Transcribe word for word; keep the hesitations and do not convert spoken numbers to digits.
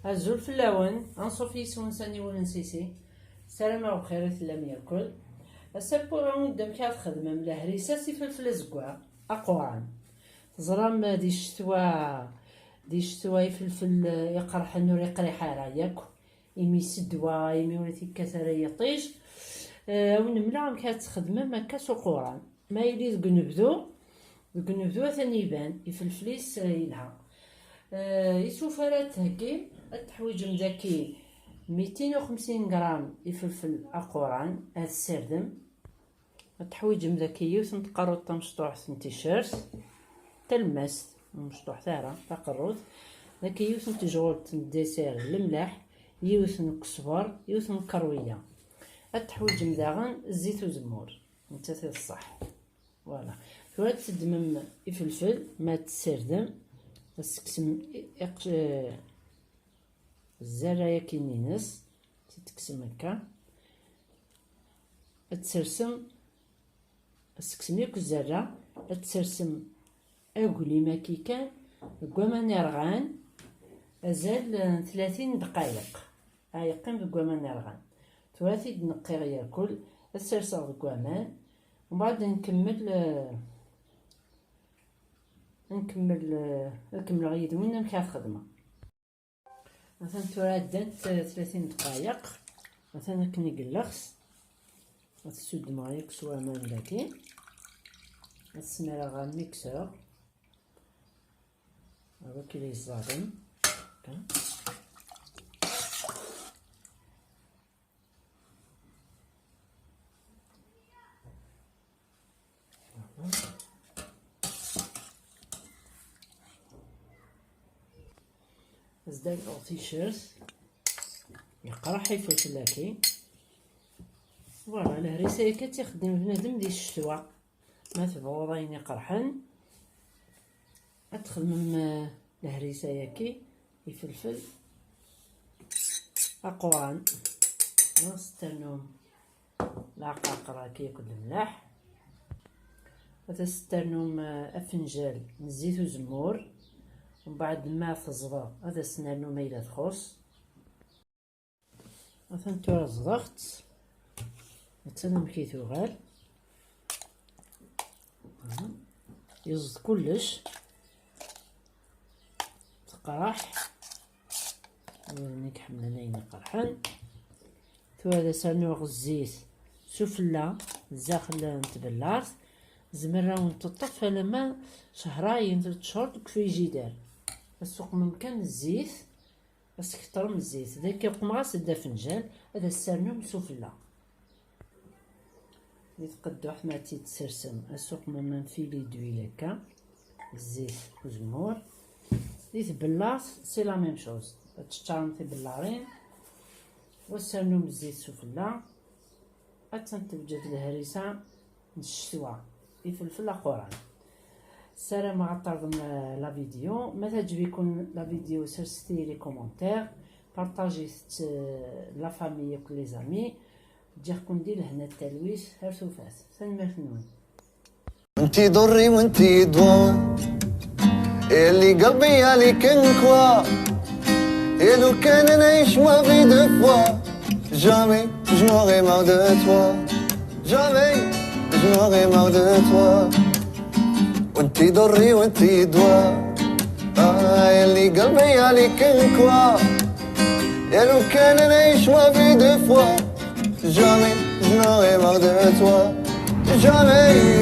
Azul fell-awen, anṣuf yis-wen s aniwel n Sisi. Ssarameɣ bxir i tellam yakk. Ass-a, wwiɣ-awen-d amek ara txedmem lehrisa s ifelfel azeggaɣ aquran. Teẓram, di ccetwa, di ccetwa ifelfel iqerḥen ur iqriḥ ara yakk, imi s ddwa, imi ur t-ikkat ara yiṭij. Eh, ad wen-mleɣ amek ara tt-txedmem akka s uquran. Ma yili deg unebdu, deg unebdu atan iban, ifelfel-is, eh, yelha. Eh, isufar ara d-theggim, ad teḥwiǧem daki mitin u xemsin gram ifelfel aquran, ad tessirdem. Ad teḥwiǧem daki yiwet n tqerruṭ tamecṭuḥt n ticcert, talemmast, ur mecṭuḥet ara, taqerrut. Daki yiwet n tejɣult n ddisir n lemleḥ, yiwet n ukesber, yiwet n ukerwiya. Ad teḥwiǧem daɣen zzit uzemmur, nettat i d ṣṣeḥ. Voilà. Tura ad teddmem ifelfel, ma ad tessirdem, ad tsekksem i-, iq-, eh, zzerra-yaki-ines, ad tt-tekksem akka. Ad tsersem, ad tsekksem yakk zzerra, ad tsersem aglim-agi kan deg waman irɣan azal n tlatin dqayeq. Ad yeqqim deg waman irɣan. Tura ad t-id-neqqiɣ yakul, ad serseɣ deg waman, mbeɛd ad nkemmel, eh, ad nkemmel, eh, ad kemmleɣ yid-wen amek ara t-xedmeɣ. Atan tura ddant, eh, tlatin dqayeq. Atan akken i yella. Ad t-suddmeɣ yakk s waman dagi. Ad t-smireɣ ɣer mixeur. Ar wakken i yeẓẓaden. Akka. Zdan uɣ t-icert. Yeqreḥ ifelfel-agi. Voilà, lehrisa-agi ad tt-ixeddem bnadem di ccetwa. Ma tebɣuḍ ayen iqerḥen, ad txedmem, eh, lehrisa-agi, ifelfel aquran. Ad as-ternum leɛqaqer-agi akked lemleḥ. Ad as-ternum, eh, afenjal n zzit uzemmur. Mbeɛd ma teẓḍa, ad as-nernu ma yella txuṣ. Atan tura ẓḍaɣ-tt. Attan amek i tuɣal. Yeẓḍ kullec. Teqreḥ. Wid-nni iḥemmlen ayen iqerḥen. Tura ad as-rnuɣ zzit sufella, zdaxel n tbellart. Zemreɣ ad wen-teṭṭef alamma cehrayen, tlata cchur deg frigidaire. Ad suqmem kan zzit. Ad sketṛem zzit. Dagi uqmeɣ-as-d afenjal, ad as-ternum sufella. Di tqedduḥt ma ad tt-id-tsersem, ad suqmem un filet d'huile akka, zzit uzemmur. Di tbellaṛt, c'est la même chose. Ad teččarem tibellaṛin, u ad ternum zzit sufella. Attan tewjed lehrisa n ccetwa, ifelfel aquran. Ssarameɣ ad terḍem, eh, la vidéo. Ma teɛǧeb-iken la vidéo, serset-iyi les commentaires, partagez-t, eh, la famille akked les amis. Ǧǧiɣ-ken di lehna d talwit, ar tufat. Tanemmirt-nwen. Nti ḍurri u nti ḍwa. Elli qalbi għalik inkwa. Elu kan nagħix ma fi defwa. Jamais je n'aurai marre de toi. Jamais je n'aurai marre de toi. U nti ḍurri u nti ḍwa. Ah, elli qalbi għalik inkwa. Elu kan nagħix ma fi defwa. Jamais je n'aurai marre de toi. Jamais.